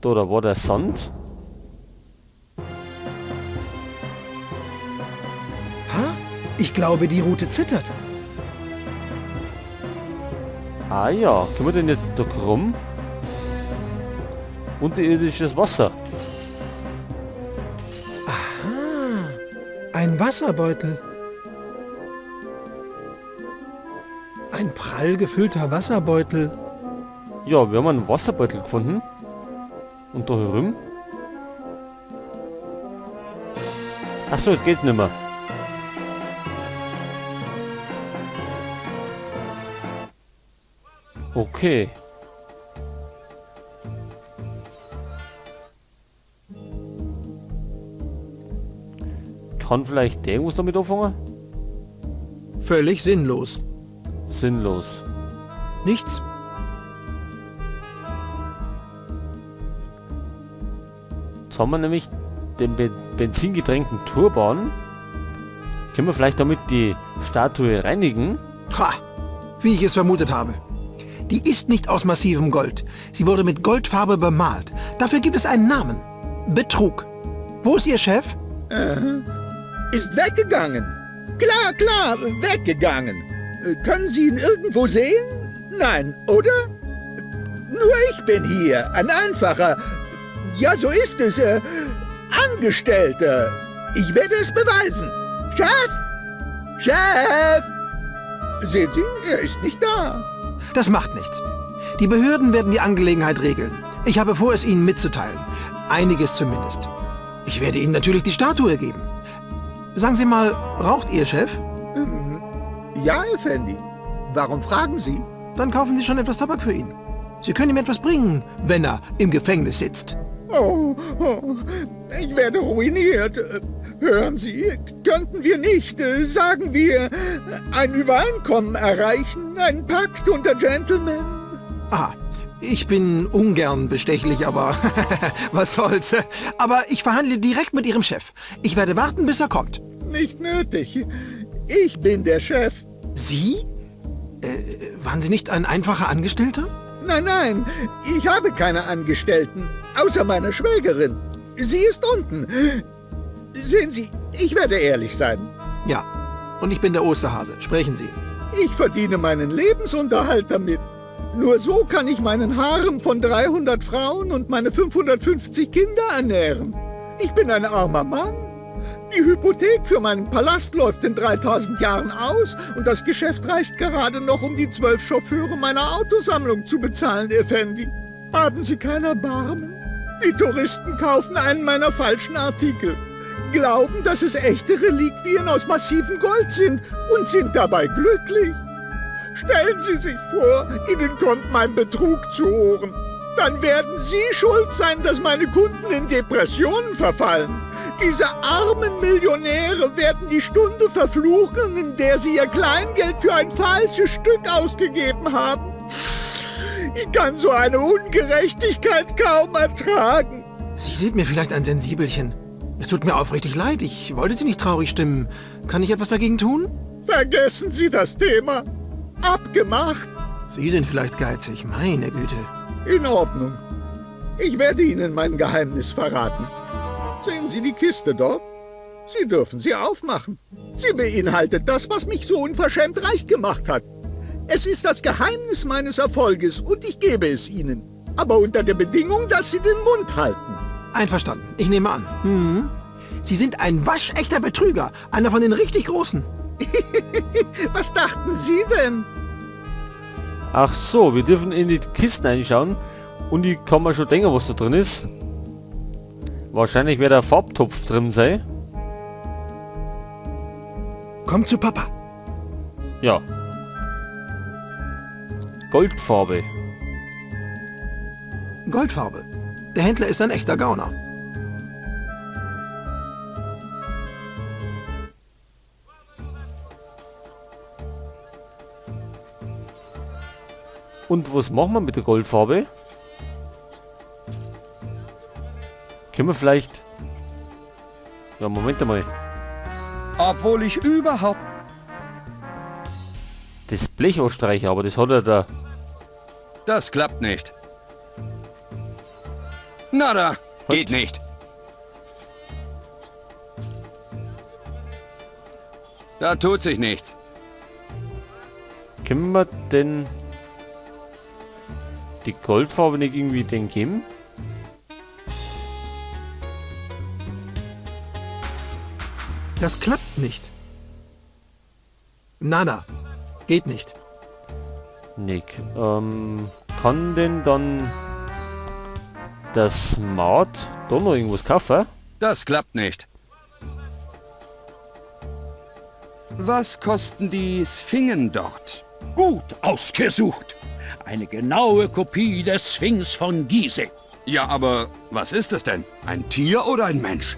Da war der Sand. Ha? Ich glaube, die Rute zittert. Ah ja, können wir denn jetzt da krumm? Unterirdisches Wasser. Aha, ein Wasserbeutel. Ein prall gefüllter Wasserbeutel. Ja, wir haben einen Wasserbeutel gefunden. Und da herum. Achso, jetzt geht's nicht mehr. Okay. Kann vielleicht der irgendwas damit anfangen? Völlig sinnlos. Sinnlos. Nichts. Jetzt haben wir nämlich den benzingetränkten Turban. Können wir vielleicht damit die Statue reinigen? Ha! Wie ich es vermutet habe. Die ist nicht aus massivem Gold. Sie wurde mit Goldfarbe bemalt. Dafür gibt es einen Namen. Betrug. Wo ist Ihr Chef? Ist weggegangen. Klar, klar, weggegangen. Können Sie ihn irgendwo sehen? Nein, oder? Nur ich bin hier, ein einfacher, ja so ist es, Angestellter. Ich werde es beweisen. Chef! Chef! Sehen Sie, er ist nicht da. Das macht nichts. Die Behörden werden die Angelegenheit regeln. Ich habe vor, es Ihnen mitzuteilen. Einiges zumindest. Ich werde Ihnen natürlich die Statue geben. Sagen Sie mal, raucht Ihr Chef? Ja, Effendi. Warum fragen Sie? Dann kaufen Sie schon etwas Tabak für ihn. Sie können ihm etwas bringen, wenn er im Gefängnis sitzt. Oh, oh, ich werde ruiniert. Hören Sie, könnten wir nicht, sagen wir, ein Übereinkommen erreichen? Einen Pakt unter Gentlemen? Ah, ich bin ungern bestechlich, aber was soll's. Aber ich verhandle direkt mit Ihrem Chef. Ich werde warten, bis er kommt. Nicht nötig. Ich bin der Chef. Sie? Waren Sie nicht ein einfacher Angestellter? Nein, nein, ich habe keine Angestellten, außer meiner Schwägerin. Sie ist unten. Sehen Sie, ich werde ehrlich sein. Ja, und ich bin der Osterhase. Sprechen Sie. Ich verdiene meinen Lebensunterhalt damit. Nur so kann ich meinen Harem von 300 Frauen und meine 550 Kinder ernähren. Ich bin ein armer Mann. Die Hypothek für meinen Palast läuft in 3000 Jahren aus und das Geschäft reicht gerade noch, um die 12 Chauffeure meiner Autosammlung zu bezahlen, Effendi. Haben Sie kein Erbarmen? Die Touristen kaufen einen meiner falschen Artikel, glauben, dass es echte Reliquien aus massivem Gold sind und sind dabei glücklich. Stellen Sie sich vor, Ihnen kommt mein Betrug zu Ohren. Dann werden Sie schuld sein, dass meine Kunden in Depressionen verfallen. Diese armen Millionäre werden die Stunde verfluchen, in der sie ihr Kleingeld für ein falsches Stück ausgegeben haben. Ich kann so eine Ungerechtigkeit kaum ertragen. Sie sind mir vielleicht ein Sensibelchen. Es tut mir aufrichtig leid, ich wollte Sie nicht traurig stimmen. Kann ich etwas dagegen tun? Vergessen Sie das Thema. Abgemacht. Sie sind vielleicht geizig, meine Güte. In Ordnung. Ich werde Ihnen mein Geheimnis verraten. Sehen Sie die Kiste dort? Sie dürfen sie aufmachen. Sie beinhaltet das, was mich so unverschämt reich gemacht hat. Es ist das Geheimnis meines Erfolges und ich gebe es Ihnen. Aber unter der Bedingung, dass Sie den Mund halten. Einverstanden. Ich nehme an. Hm. Sie sind ein waschechter Betrüger. Einer von den richtig Großen. Was dachten Sie denn? Ach so, wir dürfen in die Kisten einschauen und ich kann mir schon denken, was da drin ist. Wahrscheinlich wird der Farbtopf drin sein. Komm zu Papa. Ja. Goldfarbe. Goldfarbe. Der Händler ist ein echter Gauner. Und was machen wir mit der Goldfarbe? Können wir vielleicht... Ja, Moment einmal. Obwohl ich überhaupt... Das Blech ausstreichen, aber das hat er da... Das klappt nicht. Nada. Geht nicht. Da tut sich nichts. Können wir denn die Goldfarbe nicht irgendwie den geben? Das klappt nicht. Nada. Geht nicht. Nick, kann denn dann das Smart da noch irgendwas kaufen? Das klappt nicht. Was kosten die Sphingen dort? Gut ausgesucht. Eine genaue Kopie des Sphinx von Gizeh. Ja, aber was ist es denn? Ein Tier oder ein Mensch?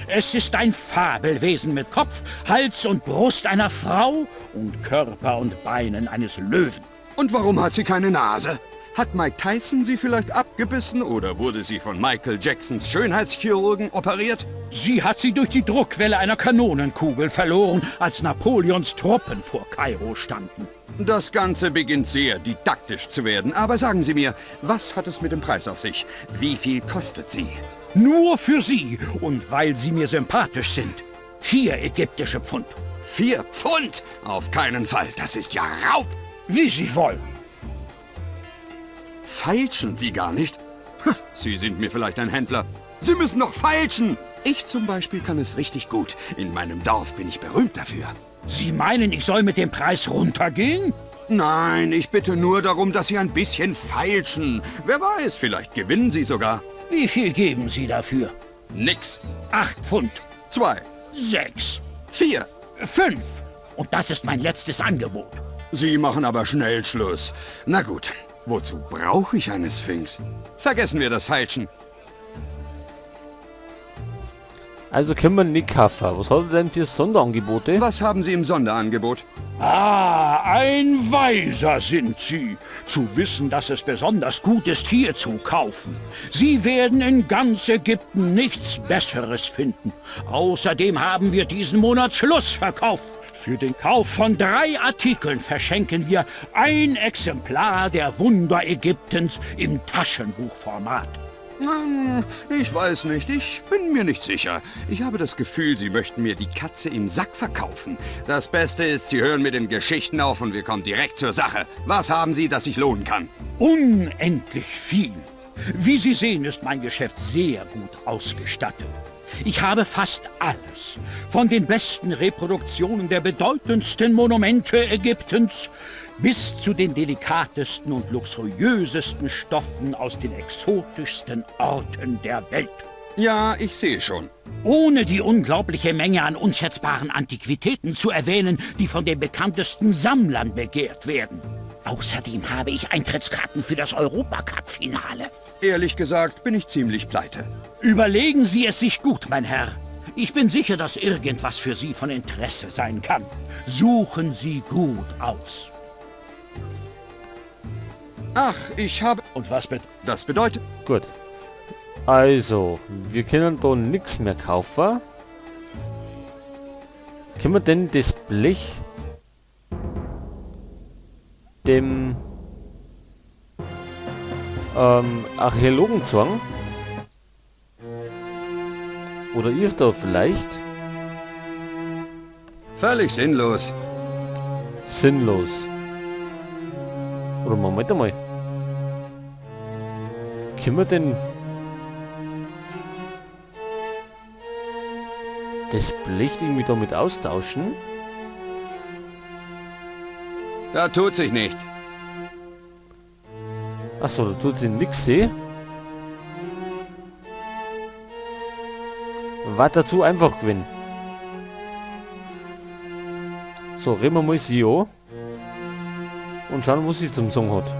Es ist ein Fabelwesen mit Kopf, Hals und Brust einer Frau und Körper und Beinen eines Löwen. Und warum hat sie keine Nase? Hat Mike Tyson sie vielleicht abgebissen oder wurde sie von Michael Jacksons Schönheitschirurgen operiert? Sie hat sie durch die Druckwelle einer Kanonenkugel verloren, als Napoleons Truppen vor Kairo standen. Das Ganze beginnt sehr didaktisch zu werden. Aber sagen Sie mir, was hat es mit dem Preis auf sich? Wie viel kostet sie? Nur für Sie und weil Sie mir sympathisch sind. 4 ägyptische Pfund. 4 Pfund? Auf keinen Fall. Das ist ja Raub. Wie Sie wollen. Feilschen Sie gar nicht? Sie sind mir vielleicht ein Händler. Sie müssen doch feilschen. Ich zum Beispiel kann es richtig gut. In meinem Dorf bin ich berühmt dafür. Sie meinen, ich soll mit dem Preis runtergehen? Nein, ich bitte nur darum, dass Sie ein bisschen feilschen. Wer weiß, vielleicht gewinnen Sie sogar. Wie viel geben Sie dafür? Nix. 8 Pfund. 2. 6. 4. 5. Und das ist mein letztes Angebot. Sie machen aber schnell Schluss. Na gut, wozu brauche ich eine Sphinx? Vergessen wir das Feilschen. Also können wir nicht kaufen. Was hat er denn für Sonderangebote? Was haben Sie im Sonderangebot? Ah, ein Weiser sind Sie. Zu wissen, dass es besonders gut ist, hier zu kaufen. Sie werden in ganz Ägypten nichts Besseres finden. Außerdem haben wir diesen Monat Schlussverkauf. Für den Kauf von 3 Artikeln verschenken wir ein Exemplar der Wunder Ägyptens im Taschenbuchformat. Ich weiß nicht, ich bin mir nicht sicher. Ich habe das Gefühl, Sie möchten mir die Katze im Sack verkaufen. Das Beste ist, Sie hören mit den Geschichten auf und wir kommen direkt zur Sache. Was haben Sie, das sich lohnen kann? Unendlich viel. Wie Sie sehen, ist mein Geschäft sehr gut ausgestattet. Ich habe fast alles. Von den besten Reproduktionen der bedeutendsten Monumente Ägyptens bis zu den delikatesten und luxuriösesten Stoffen aus den exotischsten Orten der Welt. Ja, ich sehe schon. Ohne die unglaubliche Menge an unschätzbaren Antiquitäten zu erwähnen, die von den bekanntesten Sammlern begehrt werden. Außerdem habe ich Eintrittskarten für das Europacup-Finale. Ehrlich gesagt bin ich ziemlich pleite. Überlegen Sie es sich gut, mein Herr. Ich bin sicher, dass irgendwas für Sie von Interesse sein kann. Suchen Sie gut aus. Ach, ich habe... Und was das bedeutet... Gut. Also, wir können da nichts mehr kaufen. Können wir denn das Blech dem Archäologen zeigen? Oder ihr da vielleicht? Völlig sinnlos. Sinnlos. Oder Moment einmal. Können wir denn das Blech irgendwie damit austauschen? Da tut sich nichts. Achso, da tut sich nichts, eh? War dazu einfach gewinnen. So, reden wir mal sie an. Und schauen, was sie zum Song hat.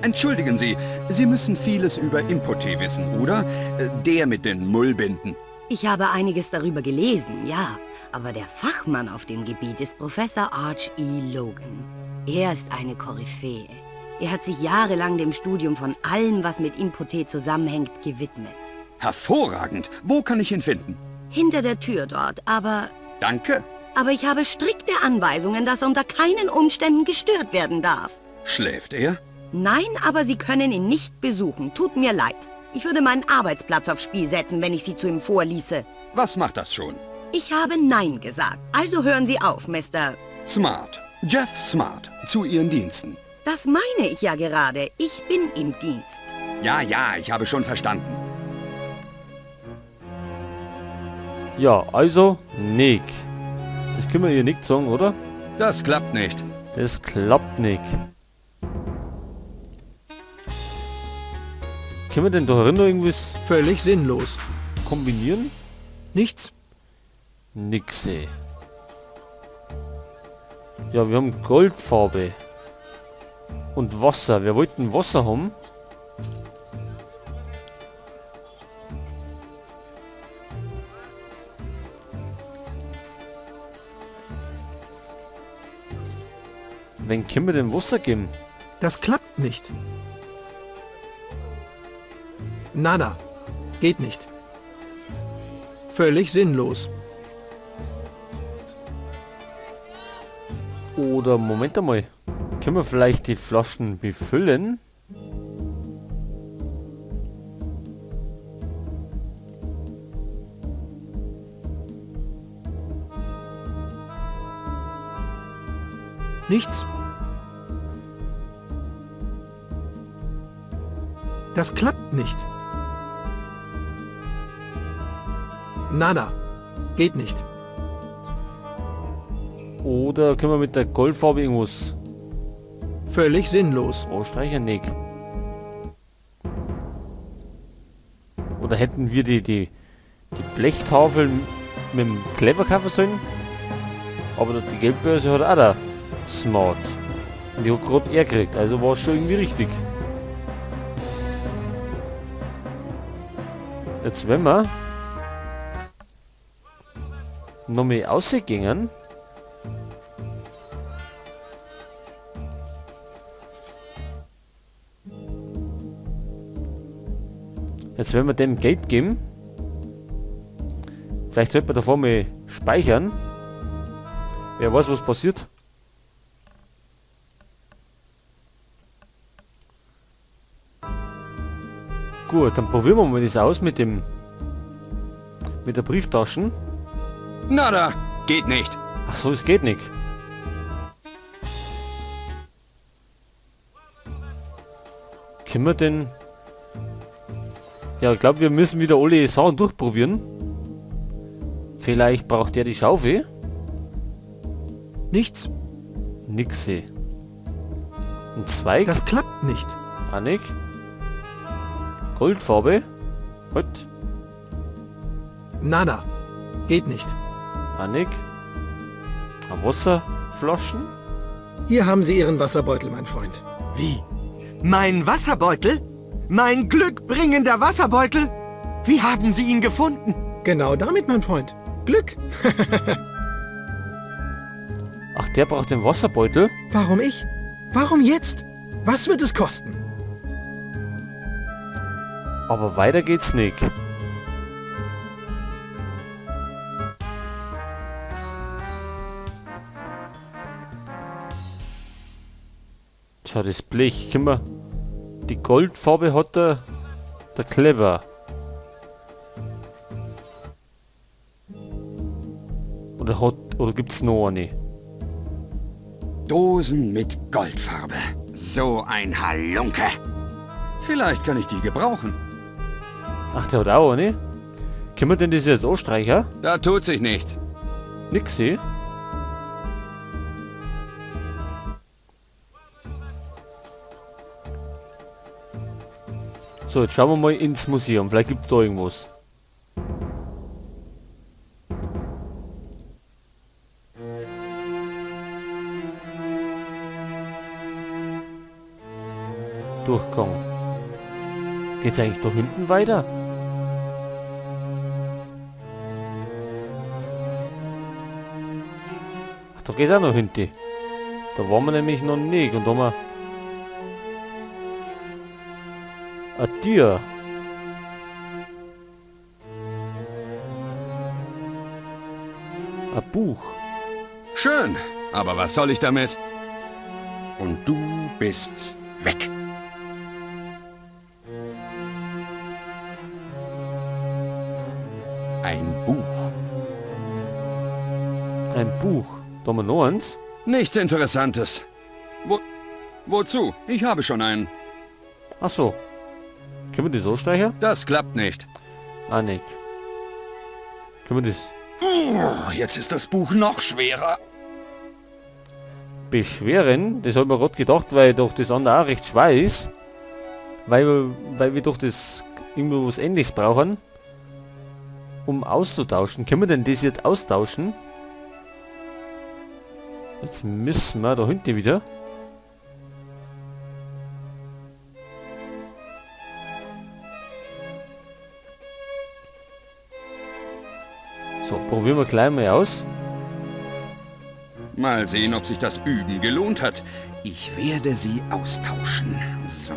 Entschuldigen Sie, Sie müssen vieles über Imhotep wissen, oder? Der mit den Mullbinden. Ich habe einiges darüber gelesen, ja. Aber der Fachmann auf dem Gebiet ist Professor Arch E. Logan. Er ist eine Koryphäe. Er hat sich jahrelang dem Studium von allem, was mit Imhotep zusammenhängt, gewidmet. Hervorragend. Wo kann ich ihn finden? Hinter der Tür dort, aber... Danke. Aber ich habe strikte Anweisungen, dass er unter keinen Umständen gestört werden darf. Schläft er? Nein, aber Sie können ihn nicht besuchen. Tut mir leid. Ich würde meinen Arbeitsplatz aufs Spiel setzen, wenn ich Sie zu ihm vorließe. Was macht das schon? Ich habe Nein gesagt. Also hören Sie auf, Mr. Smart. Jeff Smart. Zu Ihren Diensten. Das meine ich ja gerade. Ich bin im Dienst. Ja, ja, ich habe schon verstanden. Ja, also, Nick. Das können wir ihr nicht sagen, oder? Das klappt nicht. Das klappt nicht. Können wir denn da drin noch irgendwas... Völlig sinnlos. Kombinieren? Nichts. Nixe. Ja, wir haben Goldfarbe. Und Wasser. Wir wollten Wasser haben. Wen können wir denn Wasser geben? Das klappt nicht. Nada. Geht nicht. Völlig sinnlos. Oder, Moment einmal. Können wir vielleicht die Flaschen befüllen? Nichts. Das klappt nicht. Nada. Geht nicht. Oder können wir mit der Goldfarbe irgendwas? Völlig sinnlos. Oh, Streicher-Nick. Oder hätten wir die Blechtafel mit dem Kleber kaufen sollen? Aber die Geldbörse hat auch der Smart. Und die hat gerade er gekriegt, also war es schon irgendwie richtig. Jetzt wenn wir noch mehr rausgehen. Jetzt werden wir dem Geld geben. Vielleicht sollte man davor mal speichern. Wer weiß, was passiert. Gut, dann probieren wir mal das aus mit dem... mit der Brieftaschen. Nada, geht nicht. Ach so, es geht nicht. Können wir denn... Ja, ich glaube, wir müssen wieder alle Sachen durchprobieren. Vielleicht braucht der die Schaufel. Nichts. Nixe. Ein Zweig. Das klappt nicht. Annik. Goldfarbe. Halt. Nada. Geht nicht. Annik. Wasserflaschen. Hier haben Sie Ihren Wasserbeutel, mein Freund. Wie? Mein Wasserbeutel? Mein glückbringender Wasserbeutel? Wie haben Sie ihn gefunden? Genau damit, mein Freund. Glück. Ach, der braucht den Wasserbeutel? Warum ich? Warum jetzt? Was wird es kosten? Aber weiter geht's nicht. Tja, das Blech. Können wir... Die Goldfarbe hat der Kleber. Oder gibt's noch eine? Dosen mit Goldfarbe. So ein Halunke. Vielleicht kann ich die gebrauchen. Ach, der hat auch eine. Können wir denn das jetzt anstreichen? Da tut sich nichts. Nix, eh? So, jetzt schauen wir mal ins Museum. Vielleicht gibt's da irgendwas. Durchgang. Geht's eigentlich da hinten weiter? Ach, da geht's auch noch hinten. Da waren wir nämlich noch nicht. Und da haben wir... Ein Tier. Ein Buch. Schön, aber was soll ich damit? Und du bist weg. Ein Buch. Ein Buch? Da haben wir noch eins. Nichts Interessantes. Wozu? Ich habe schon einen. Ach so. Können wir das ausstreichen? Das klappt nicht. Ah, nicht. Können wir das... Jetzt ist das Buch noch schwerer. Beschweren? Das hab ich mir gerade gedacht, weil doch das andere auch recht schwer ist. Weil wir doch das irgendwo was Ähnliches brauchen, um auszutauschen. Können wir denn das jetzt austauschen? Jetzt müssen wir da hinten wieder. So, probieren wir gleich mal aus. Mal sehen, ob sich das Üben gelohnt hat. Ich werde sie austauschen. So,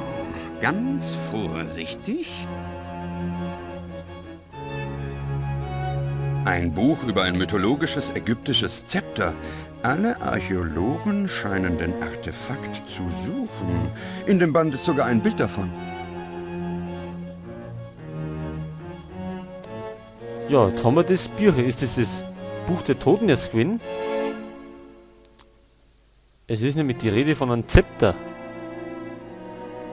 ganz vorsichtig. Ein Buch über ein mythologisches ägyptisches Zepter. Alle Archäologen scheinen den Artefakt zu suchen. In dem Band ist sogar ein Bild davon. Ja, jetzt haben wir das Bücher. Ist das das Buch der Toten jetzt gewesen? Es ist nämlich die Rede von einem Zepter.